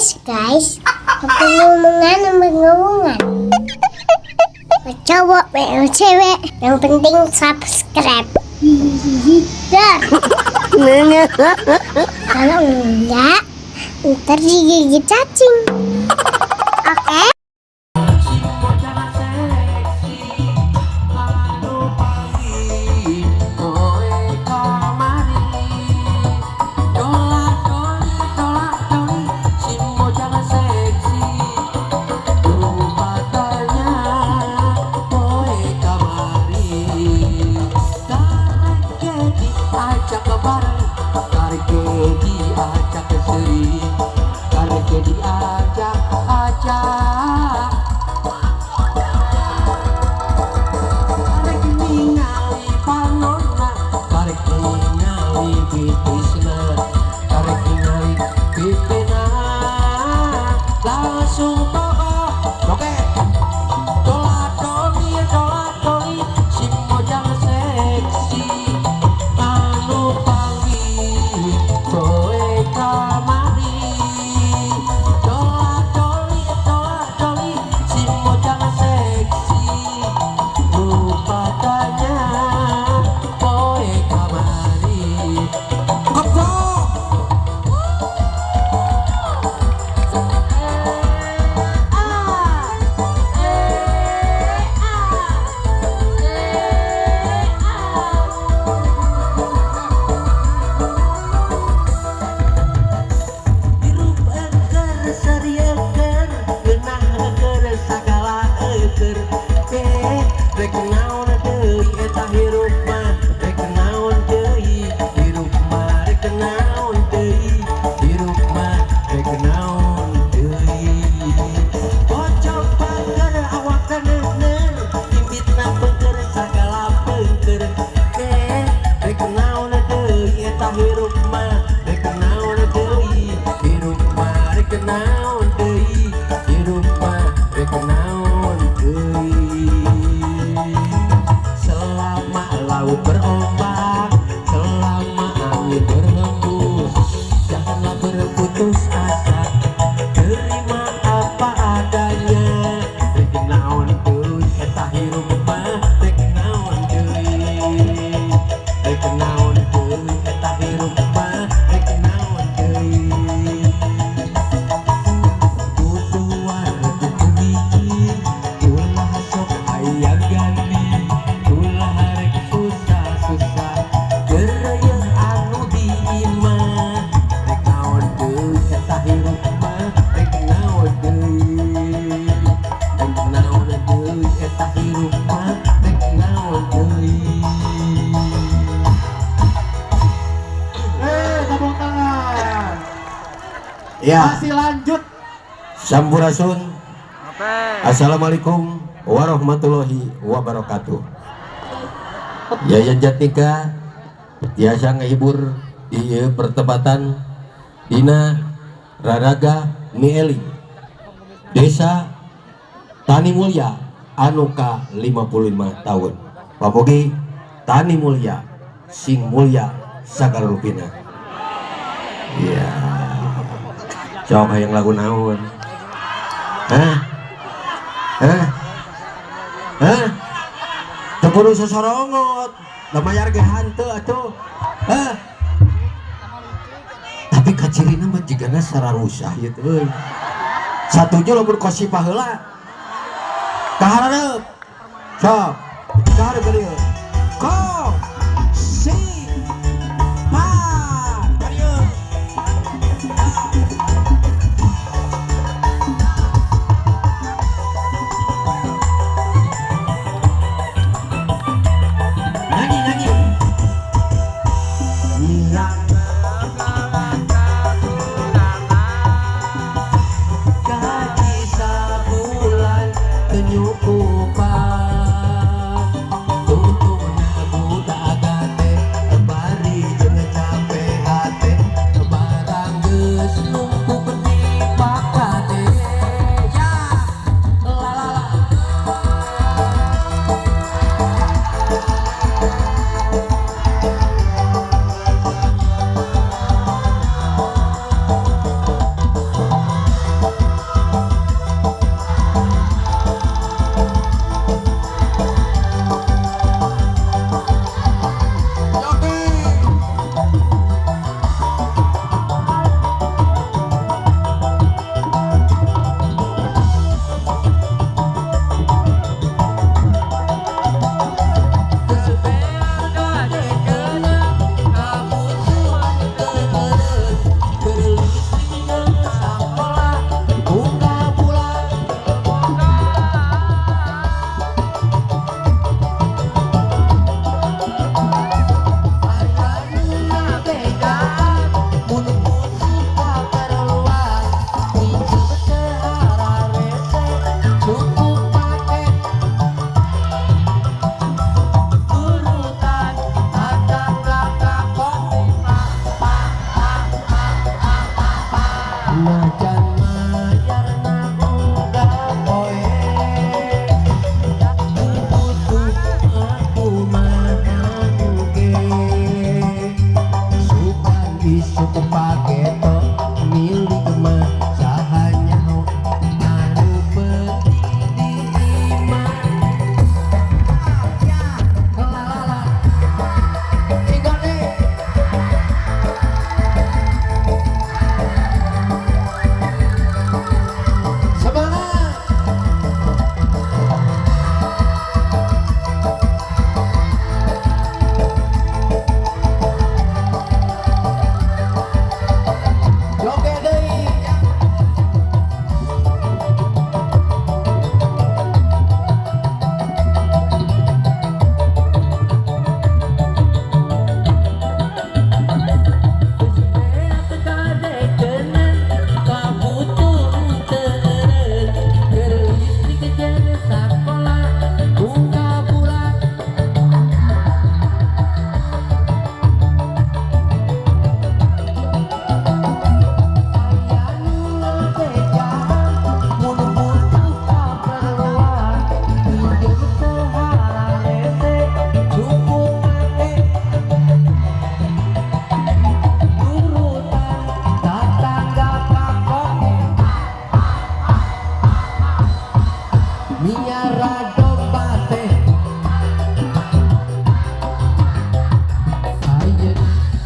Guys, guys, pengumuman, pengumuman. Mau cowok, mau cewek, yang penting subscribe. Dar. Kalau enggak, ntar digigit cacing. Oke? Ya. Masih lanjut. Sampurasun. Assalamualaikum warahmatullahi wabarakatuh. Yayan Jatnika tiasa ngehibur di pertempatan Dina Raraga Mieling, Desa Tani Mulya anuka 55 tahun. Papogi Tani Mulya sing mulya sagala rupina. Iya. Coba yang lagu naon? Hah? Hah? Hah? Teu kudu sosorongot, da mayar ge hanteu atuh. Hah? Tapi kacirina mah jigana sararusah ieu teh euy. Satuju lamun kosipah heula. Ka hareup. Sok. Ka hareup ka dieu. Ko si pa ka dieu. Nyanyi, nyanyi. Gaji sabulan kenyukupan.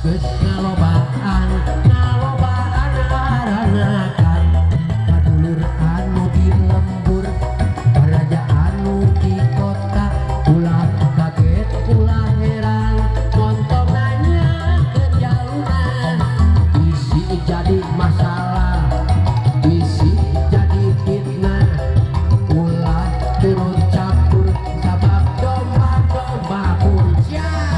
Geus ngalobaan, ngalobaan aranakan. Padulur anu di lembur, baraja anu di kota, ulah kaget ulah heran, montong nanya ke jaluna. Bisi jadi masalah, bisi jadi fitnah, ulah turut campur sabab domba-domba pun siap.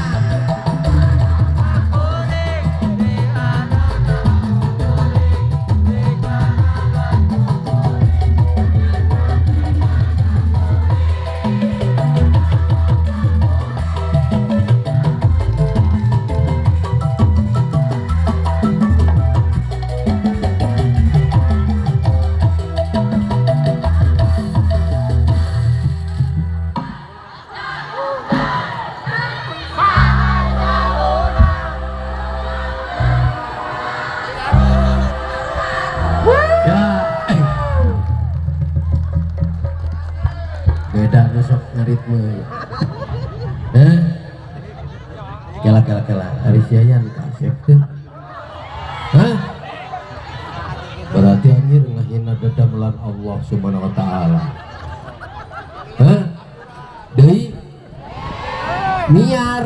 Ya, eh. Beda nu sok ngaritme ya. Eh? Kela kela kela, ari si Yayan kasep teh. Hah? Berarti anjir ngahina dedamelan Allah Subhanahu wa taala. Hah? Deui niat.